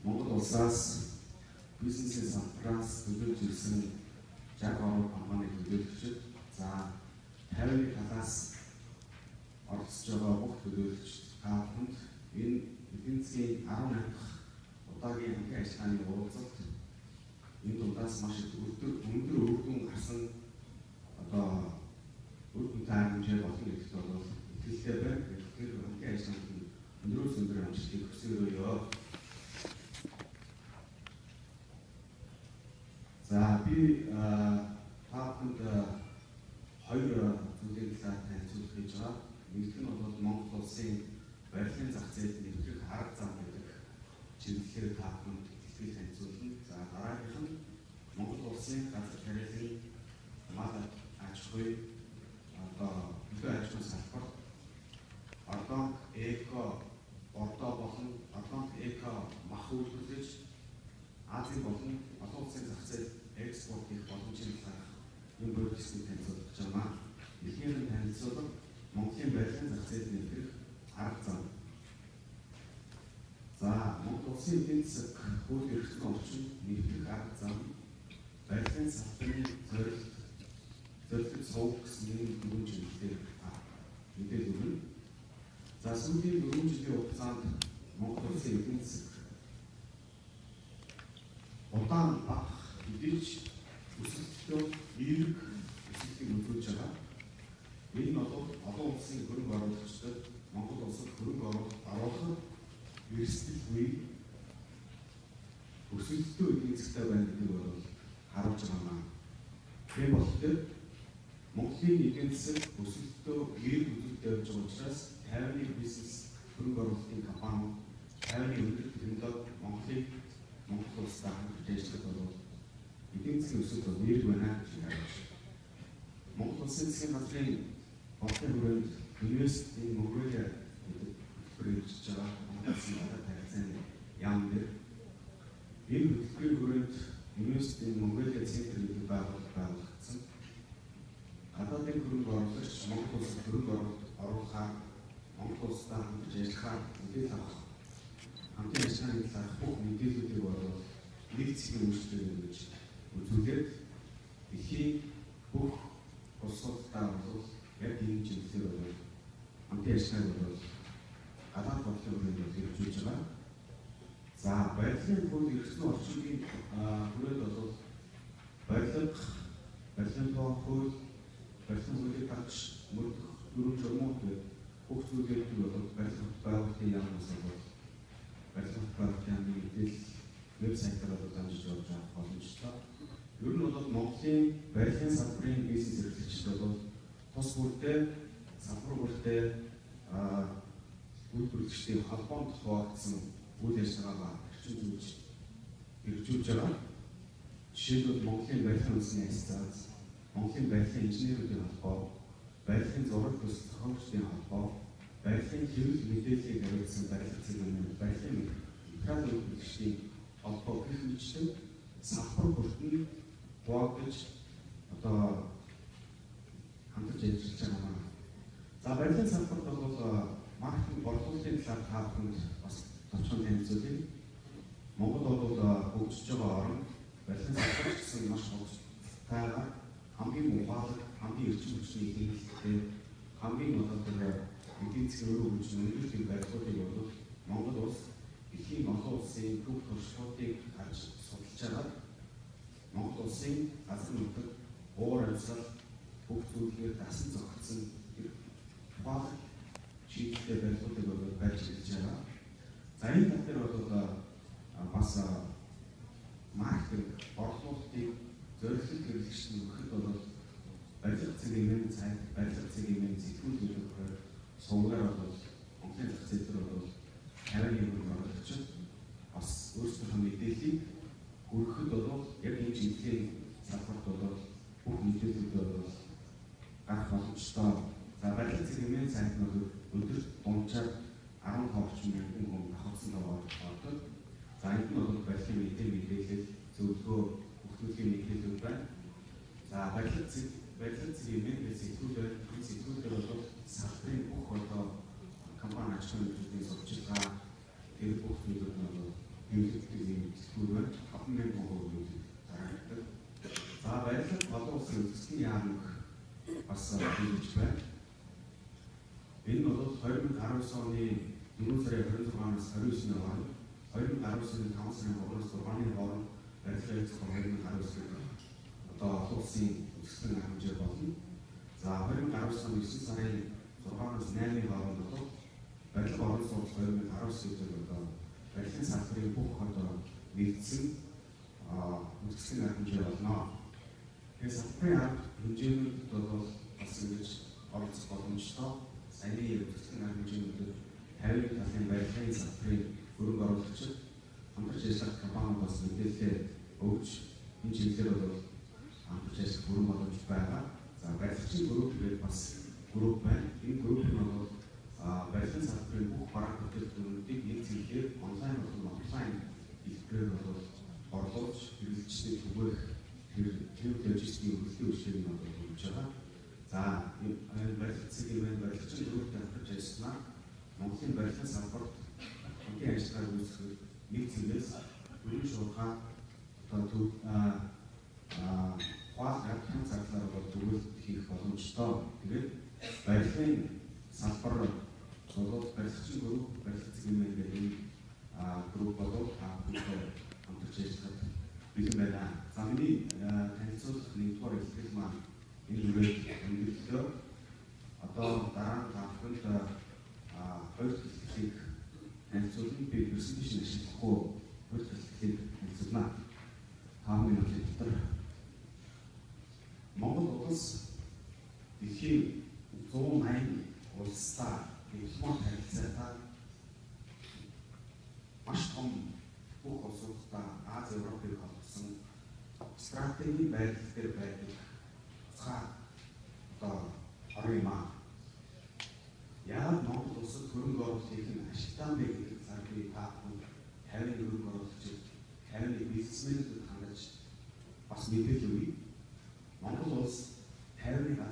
Монгол улсаас бизнесийн салбараас төлөөлж ирсэн 60 гаруй компани төлөөлөгчид, за 51 талаас оролцож байгаа бүх төлөөлөгчид та бүхэнд энэ эдийн засгийн 18 дахь удаагийн хамтын ажиллагааны уулзалт энэ дундаас маш их өндөр үр дүн гарсан, одоо үр дүнтэй арга хэмжээ болно гэдэгт бол итгэлтэй байна. Тэгэхээр хамтын ажиллагаанд нь өндрөөс өндөр амжилтыг хүсэн өрөөе. За би та бүхэнд хоёр зүйлийн талаар танилцуулах гэж байгаа. Нэгдүгээр нь бол Монгол улсын барилгын зах зээлд нэвтрэх арга зам гэдэг чиглэлээр та бүхэнд илтгэл танилцуулна. За дараагийнх нь Монгол улсын газар тариалан мал аж ахуй, одоо хөдөө аж ахуйн салбарт Ордонг эко бордоо болон Ордонг эко мах үйлдвэрлэж Азийн болон олон улсын зах зээл экспорт хийх боломжийн талаарх юм бодит хэсгийг танилцуулах гэж байна. Эхнийх нь танилцуулга Монголын барилгын зах зээлд нэвтрэх арга зам. За Монгол улсын эдийн засаг хууль эрх зүйн орчинд нэвтрэх арга зам барилгын салбарын зорилт сувг гэсэн ийм дөрвөн чиглэлээр мэдээлэл өгнө. За сүүлийн 4 жилийн хугацаанд Монгол улсын эдийн засаг удаан бага хэдий ч өсөлтөө эерэг өсөлтийг үзүүлж байгаа. Энэ нь бол олон улсын хөрөнгө оруулагчдад Монгол улсад хөрөнгө оруулалт оруулахад эрсдэлгүй өсөлттэй эдийн засгтай байна гэдгийг бол харуулж байгаа юм. Тийм болохоор Монголын эдийн засаг өсөлтөө эерэг үзүүлэлт явж байгаа учраас тайваны бизнес хөрөнгө оруулалтын компаниуд тайваны өндөр технологи Монголыг Монгол улстай хамтарч ажиллах бол эдийн засгийн өсөлт бол эерэг байна гэж харуулж байна. Монгол Улсын засгийн газрын бодлогын хүрээнд Invest in Mongolia гэдэг хөтөлбөр хэрэгжиж байгаа. Монгол Улсын гадаад харилцааны яам дээр энэ хөтөлбөрийн хүрээнд Invest in Mongolia Center гэдэг байгууллага байгуулагдсан. Гадаадын хөрөнгө оруулагч Монгол улсад хөрөнгө оруулалт оруулахаар, Монгол улстай хамтарч ажиллахаар мэдээлэл авах, хамтын ажиллагааны талаарх бүх мэдээллүүдийг бол нэг цэгийн үйлчилгээ гэж үзүүлээд дэлхийн бүх улсуудтай бол яг ийм чиглэлээр бол хамтын ажиллагааг бол гадаад бодлогын хүрээнд бол хэрэгжүүлж байгаа. За барилгын хууль эрх зүйн орчингийн хүрээнд бол барилга, барилгын тоо хууль, барилгын хуулийг дагаж мөрдөх дүрэм журмууд гэх бүх зүйлүүдийг бол барилга байгуулалтын яамнаас бол барилга байгуулалтын яамны мэдээлэл вебсайтаар бол дамжиж орж авах боломжтой. Ер нь бол Монголын барилгын салбарын бизнес эрхлэгчид бол тус бүрдээ салбар бүрдээ үйлдвэрлэгчдийн холбоонд хуваагдсан үйл ажиллагаагаа эрчим зүйж хэрэгжүүлж байгаа. Жишээлбэл Монголын барилгын үндэсний ассоциац, Монголын барилгын инженерүүдийн холбоо, барилгын зураг төсөл зохиогчдын холбоо, барилгын хэвлэл мэдээллийг хариуцсан барилга зэг үнэ, барилгын материал үйлдвэрлэгчдийн холбоо гэх мэтчилэн салбар бүрт нь хуваагдаж одоо хамтарч ажиллаж байгаа юм. За барилгын салбарт бол маркетинг борлуулалтын талаар та бүхэнд бас товчхон танилцуулъя. Монгол бол хөгжиж байгаа орн, барилгын салбар ч гэсэн маш хурдтайгаар хамгийн ухаалаг, хамгийн эрчим хүчний хэрэглэлтэй, хамгийн одоо тэр эдийн засгийн өрөө хөгжин өндөр тэр барилгуудыг бол Монгол улс дэлхийн олон улсын бүх туршлагуудыг харж судалж байгаа. Монгол улсын газар нутаг, уур амьсгал бүх зүйлээр дасан зохицсон тэр ухаалаг шийдэлтэй барилгуудыг бол барьж ирж байгаа. За энэ тал дээр бол бас маркетинг, борлуулалтыг зориглол хэрэглэгчид өгөхөд бол барилга цэгийн сайт, барилга цэгийн сэтгүүл гэдэг хоёр сувгаар бол Монголын зах зээл дээр бол 51 хөрөнгө оруулагчид бас өөрсдийнхөө мэдээллийг хүргэхэд бол яг энэ чиглэлийн салбарт бол бүх мэдээллүүд бол гарах боломжтой. За барилга цэгийн сайт нь бол өдөрт дунджаар 15 орчим мянган хүн давхарсан тоогоор ордог. За энд нь бол барилгын мэдээлэл, зөвлөгөө, бүх төрлийн мэдээллүүд байна. За барилга цэгийн мэдээлэл сэтгүүл байна. Энэ сэтгүүлээр бол салбарын бүх одоо компани аж ахуйн нэгжүүдийн сурталчилгаа тэр бүх зүйлүүд нь бол хэрэглэдэг юм дэлгүүр байна. 5,000% нэмэлт дарагддаг. За, барилга олон улсын үзэсгэлэн яам бас хийгдэж байна. Энэ бол 2019 оны 4 сарын 26-наас 29-ний хооронд, 2019 оны 5 сарын 3-аас 6-ны хооронд барилга экспо 2019 гэдэг одоо олон улсын үзэсгэлэн арга хэмжээ болно. За, 2019 оны 9 сарын 6-наас 8-ны хооронд бол барилга орон сууц 2019 гэдэг одоо барилгын салбарын бүх одоо нэгдсэн үзэсгэлэн арга хэмжээ болно. Тэгээ салбарын арга хэмжээнүүдэд бол бас ингэж оролцох боломжтой. Саяны үзэсгэлэн арга хэмжээнүүдэд 50 талын барилгын салбарын хөрөнгө оруулагчид, хамтарч ажиллах компаниуд бас мэдээлэлээ өгч, энэ чиглэлээр бол хамтарч ажиллах бүрэн боломж байгаа. За, барилгачийн групп гэдэг бас групп байна. Энэ групп нь бол барилгын салбарын бүх бараа бүтээгдэхүүнүүдийг нэг зэвлэгээр онлайн болон офлайн хэлбэрээр бол орлуулж хэрэглэгчдэд түгээх тэр хэв логистикийн өргөдлийн үйлчилгээг нь бол өгж байгаа. За, энэ барилга цэгийн маань барилгачийн групптэй хамтарч ажилласнаар Монголын барилгын салбарт хамтын ажиллагааг үүсгэх, нэг цэгээс бүрэн шуурхай одоо төв хуал гадны зардлаар бол түгээлт хийх боломжтой. Тэгээд барилгын салбар бол барилгачийн групп, барилга цэгийн маань гэдэг энэ групп болов та бүхэнтэй хамтарч ажиллахад бэлэн байна. За, миний танилцуулах нэгдүгээр илтгэл маань энэ хүрээд өндөрлөө. Одоо дараа нь та бүхэнд хоёр дахь илтгэлийг танилцуулна. Би presentation ашиглахгүй хоёр дахь илтгэлийг танилцуулна. 5 минутын дотор Монгол улс дэлхийн 180 улстай дипломат харилцаатай маш том, бүх улсуудтай Ази, Европыг холбосон стратегийн байрлал дээр байдаг тусгай одоо орон юм аа. Яагаад Монгол улсад хөрөнгө оруулалт хийх нь ашигтай юм бэ гэдэг талаар би та бүхэнд 50 хөрөнгө оруулагчид, 50 бизнесмэнүүдэд хандаж бас мэдээлэл өгье. Монгол улс